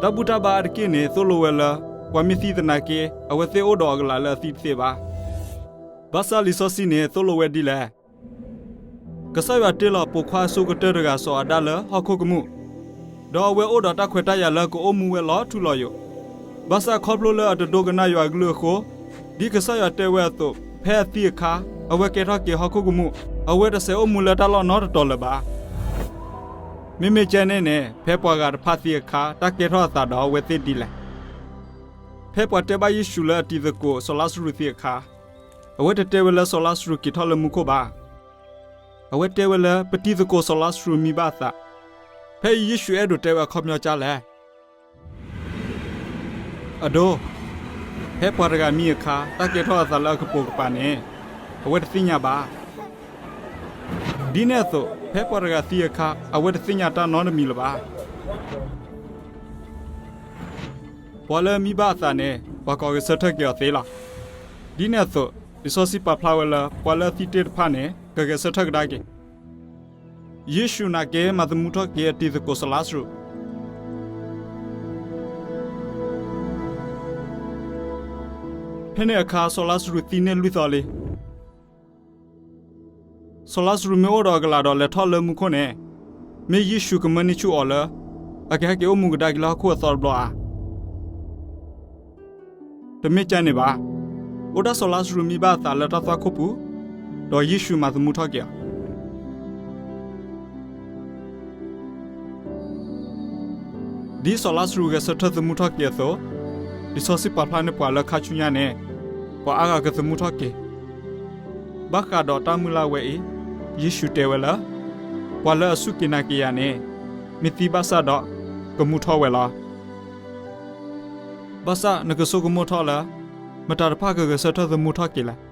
တၢ်ဘူၣ်တၢ်ဘါအါတက့ၢ်န့ၣ် သိၣ်လိဝဲလၢ ပှၤမ့ၢ်သံသနာ်က့ အဝဲသ့ၣ်အိၣ်ဒီးအကလၤလၢအသံတသ့ဘၣ်. ဘၣ်ဆၣ်လံာ်စီဆှံန့ၣ် သိၣ်လိဝဲဒ်လဲၣ်. ကစၢ်ယွၤတ့လီၤပိာ်ခွါအဆိကတၢၢ်တဂၤစီၤအၤဒၣ်လၢဟီၣ်ခိၣ်ကမူၣ်, ဒီးအဝဲအိၣ်ဒီးတၢ်ခွဲးတၢ်ယာ်လၢကအိၣ်မူဝဲလီၤထူလီၤယိာ်, ဘၣ်ဆၣ်ခီဖျိလၢအတဒိကနၣ်ယွၤအကလုၢ်အဃိ, ဒ်ကစၢ်ယွၤတဲဝဲအသိး ဖဲအသံအခါ အဝဲကဲထီၣ်က့ၤဟီၣ်ခိၣ်ကမူၣ်, အဝဲတဆဲးအိၣ်မူလၢတၢ်လီၢ်နီတတီၤလၢၤဘၣ်. မ့မ့ၢ်ကဲန့ၣ်န့ၣ် ဖဲပှၤဂၤတဖၣ်သံအခါ တၢ်ကဲထီၣ်အသးဒီးအဝဲသ့ၣ်ဒ်လဲၣ်. ဖဲပှၤတဲဘၣ်ယ့ၣ်ၡူးလၢအတံၤသကိးစီၤလါစရူးသံအခါ, အဝဲတတဲဝဲလၢစီၤလါစရူးက့ၤထီၣ်လၢမူခိၣ်ဘၣ်. အဝဲတဲဝဲလၢပတံၤသကိးစီၤလါစရူးမံဘၣ်အသး. ဖဲအံၤယ့ၣ်ၡူးအဲၣ်ဒိးတဲဝဲအခီပညီကၢ်လဲၣ်. အဒိ, ဖဲပှၤတဂၤမံအခါ တၢ်ကဲထီၣ်အသးလၢအကပိာ်ကပၤန့ၣ် အဝဲတသ့ၣ်ညါဘၣ်. ဒ်န့ၣ်အသိး ဖဲပှၤတဂၤသံအခါ အဝဲတသ့ၣ်ညါတၢ်နီတမံၤလၢၤဘၣ်. ပှၤလၢအမံဘၣ်အသးန့ၣ် ပှၤကိးဂဲၤဆၢထၢၣ်က့ၤအီၤသ့လီၤ. ဒ်န့ၣ်အသိး လံာ်စီဆှံပာ်ဖျါဝဲလၢ ပှၤလၢအသံတ့ၢ်တဖၣ်န့ၣ် ကဂဲၤဆၢထၢၣ်ကဒါက့ၤ. ယ့ၣ်ၡူးနာ်က့ မၤသမူထီၣ်က့ၤအတံၤသကိးစီၤလါစရူး. ဖဲန့ၣ်အခါ စီၤလါစရူးသံန့ၢ်လွံၢ်သီလံ. စီၤလါစရူးမ့ၢ်အိၣ်ဒီးအကလၤဒီးလဲၤထီၣ်လၢမူခိၣ်န့ၣ်, မ့ၢ်ယ့ၣ်ၡူးကမၢန့ၢ်ဆူၣ်အီၤလၢ အကဟဲက့ၤအိၣ်မူကဒါက့ၤလၢဟီၣ်ခိၣ်အသီတဘျီဧါ. တမ့ၢ်ကဲန့ၣ်ဘၣ်. အိၣ်ဒၣ်စီၤလါစရူးမံဘၣ်အသးလၢတၢ်သွၣ်ခိၣ်ပူၤ, ဒီးယ့ၣ်ၡူးမၤသမူထီၣ်က့ၤအီၤ. ဒ်စီၤလါစရူးဂဲၤဆၢထၢၣ်သမူထီၣ်က့ၤအသိး, လံာ်စီဆှံပာ်ဖျါန့ၢ်ပှၤလၢခါဆူညါန့ၣ်, ပှၤအါဂၤကသမူထီၣ်က့ၤ. ဘၣ်ဃးဒီးတၢ်မုၢ်လၢ်ဝဲအံၤ, ယ့ၣ်ၡူးတဲဝဲလၢ, ပှၤလၢအစူၢ်က့ၤနာ်က့ၤယၤန့ၣ်, မ့ၢ်သံဘၣ်ဆၣ်ဒီးကမူထီၣ်ဝဲလီၤ. ဘၣ်ဆၣ်နကဆိကမိၣ်ထီၣ်လၢ မတၤတဖၣ်ကဂဲၤဆၢထၢၣ်သမူထီၣ်က့ၤလဲၣ်.